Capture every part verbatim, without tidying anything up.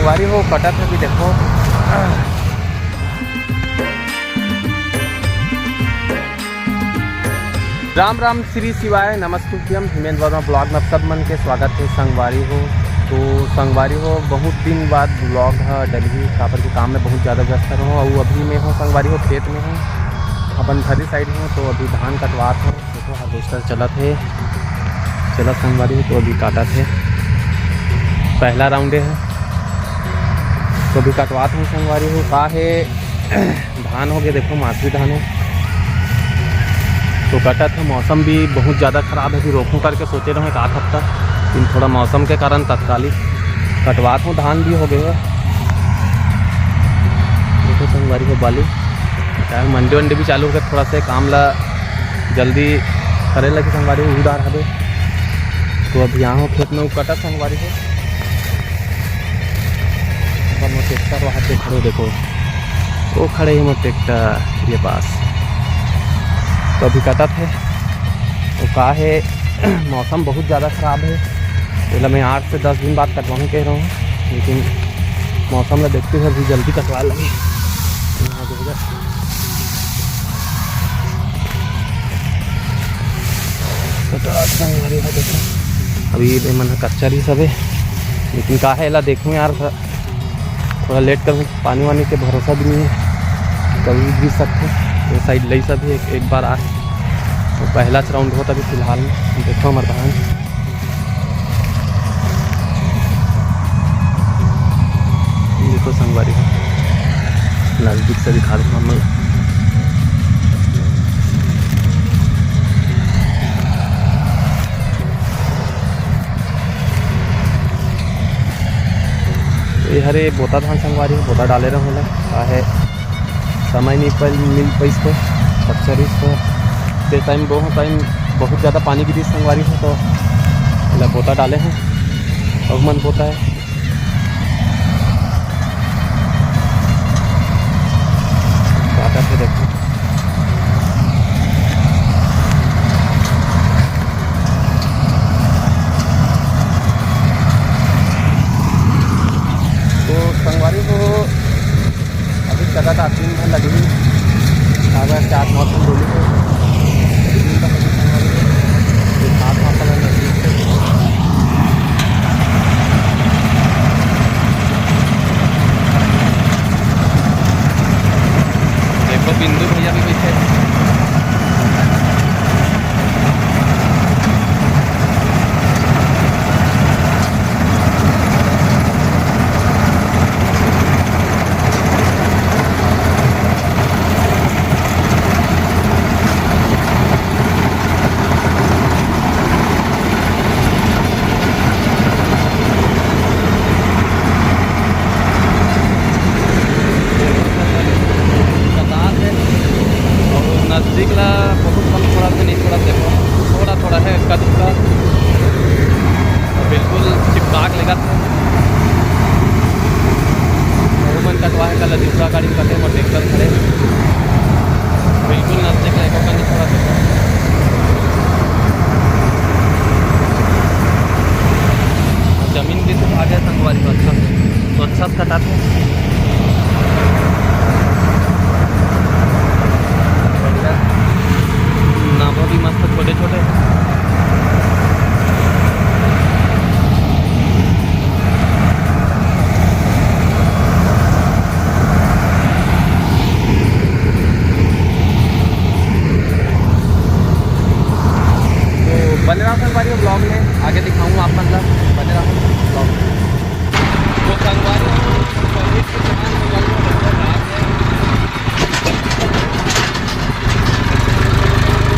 संगवारी हो, कटत हे अभी, देखो। राम राम, श्री शिवाय, नमस्तुभ्यम। हिमेंद्र वर्मा ब्लॉग में आप सब मन के स्वागत हे संगवारी हो। तो संगवारी हो, बहुत दिन बाद ब्लॉग ह डलही, काबर के काम में बहुत ज़्यादा व्यस्त रहूँ। अउ अभी मैं हूँ संगवारी हो, खेत में हूँ, अपन घरी साइड हूँ। तो अभी धान कटवात हूँ। देखो, हार्वेस्टर चलत हे, चलत संगवारी हो, तो अभी काटत हे, पहला राउंडे हे, तो अभी कटवात हूँ संगवारी हो। का हे, धान हो गए, देखो, मासरी धान हे, तो कटत हे। मौसम भी बहुत ज़्यादा ख़राब हे, अभी रोकूँ करके सोचे रहे एक आध हफ्ता, लेकिन थोड़ा मौसम के कारण तत्कालिक कटवात हूँ। धान भी हो गए हे, देखो संगवारी हो, बाली, क्या मंडी वंडी भी चालू हो गए, थोड़ा से काम ला जल्दी करे लगे संगवारी हो, उधार हवे। तो अभी यहाँ हो खेत में, वो कटा संगवारी हो। पर मोर ट्रैक्टर वहाँ पे खड़े, देखो, वो खड़े हे मोर ट्रैक्टर ये पास। तो अभी कटत हे, तो का हे, मौसम बहुत ज़्यादा ख़राब हे। एला मैं आठ से दस दिन बाद कटवाहूँ कह रहा हूँ, लेकिन मौसम ला देखते हुए अभी जल्दी कटवा लगी। कटात संगवारी हो, देखो, अभी ये मन ह कच्चा रही सबे, लेकिन का हे, एला देखूँ यार, थोड़ा लेट करूँ, पानी वानी के भरोसा भी नहीं है, कभी भी गिर सकते। ये साइड लई सभी एक, एक बार आ, तो पहला राउंड होता अभी फिलहाल में। देखो हमारे धान, देखो संगवारी हो, नजदीक से दिखा देता हूँ मैं। ये हरे बोता धान संगवारी हो, बोता डाले रहूँ ला, का हे समय नहीं पल मिल पाइस तो, अच्छा रहिस तो। ते टाइम, बहुत टाइम बहुत ज़्यादा पानी गिरिस संगवारी हो, तो एला बोता डाले हैं, अब मन बोता है। काटा थे देखो। तो संगवारी हो, अभी कदा का तीन भर लगही, अगर चार पाँच दिन डोली हो, तीन भर लगही संगवारी हो, ये सात आठ भर नजदीक से। देखो बिंदु भैया भी पीछे। कतार है और नजदीक ला बहुत कम, थोड़ा से नहीं, थोड़ा देखो, थोड़ा थोड़ा है, कद का बिल्कुल चिपका के लेगा। वो मन कटवा है, कल दूसरा गाड़ी में कटे, वो ट्रैक्टर खड़े, बिल्कुल नजदीक ला, एको कन थोड़ा देखो। जमीन भी तो आ गया संगवारी को अच्छा से, तो अच्छा से कटाते हैं। बढ़िया। नाभा भी मस्त छोटे छोटे। तो बने रहो संगवारी ब्लॉग में, आगे दिखाऊंगा आप मन ला, बने रहो ब्लॉग में। तो संगवारी हो, तो इस किसान को जल्दी बंदर आ गया।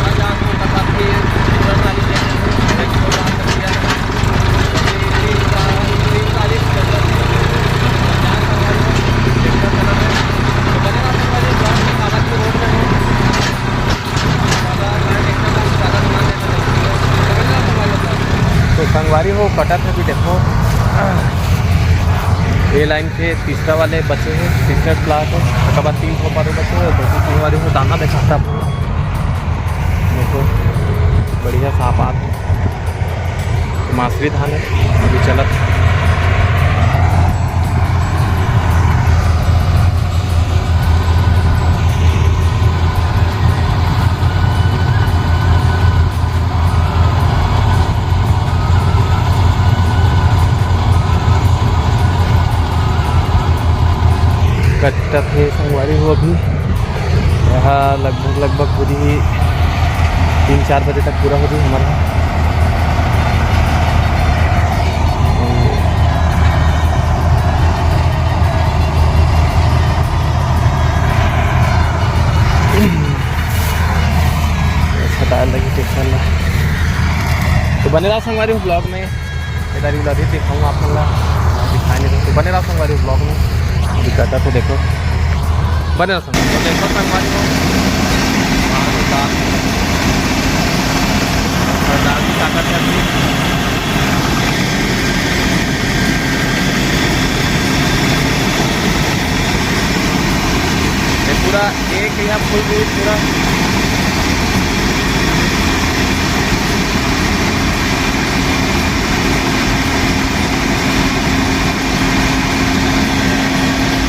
आज आपको बताते हैं, ट्रैक्टर वाली जगह है, ट्रैक्टर वाला कर दिया। तो संगवारी हो, कटत है भी देखो, ये लाइन के तीसरा वाले बचे हैं, तीसरे प्लाट है, ओकर बाद तीन ठो पारो बचे हैं, दो तीन वारी हो दाना देखाता। देखो, बढ़िया साफ आत है। मासरी धान है, अभी चलत। तब हे संगवारी हो, अभी यहाँ लगभग, लगभग पूरी तीन चार बजे तक पूरा होही हमारा। हटाए लगी ट्रैक्टर ला। तो बने रहा संगवारी हो vlog में, इधर ही अभी दिखाऊँ आप मन ला, दिखाए नहीं तो बने रहा संगवारी हो vlog में। अभी करता तो देखो, बने रहा संगवारी, तो देखो संगवारी हो। हाँ, तो दाल, और दाल भी ताकत है अपनी। ये पूरा एक या फुल भी पूरा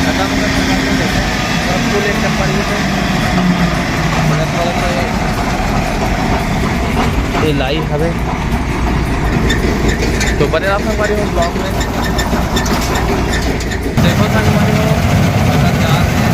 खत्म होगा, खत्म होगा, देखो। और फुल एक चप्पल भी है। मतलब थोड़ा सा ये लाई हवे। तो बने रहा हमारे vlog में। देखो संगवारी हो, अगर जा रहे हैं।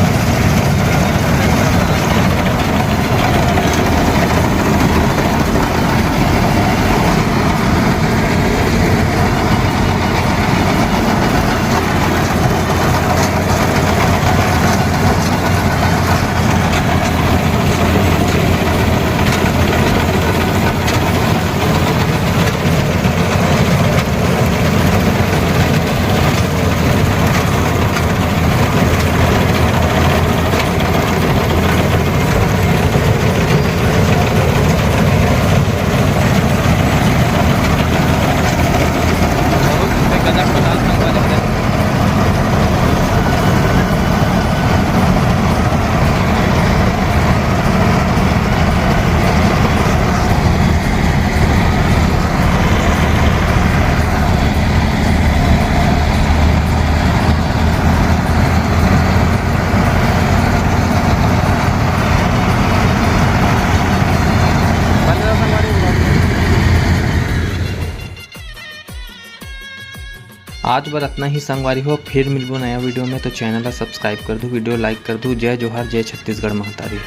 आज बर अतना ही संगवारी हो, फिर मिलबो नया वीडियो में। तो चैनल ला सब्सक्राइब कर दू, वीडियो लाइक कर दू। जय जोहार, जय छत्तीसगढ़ महतारी।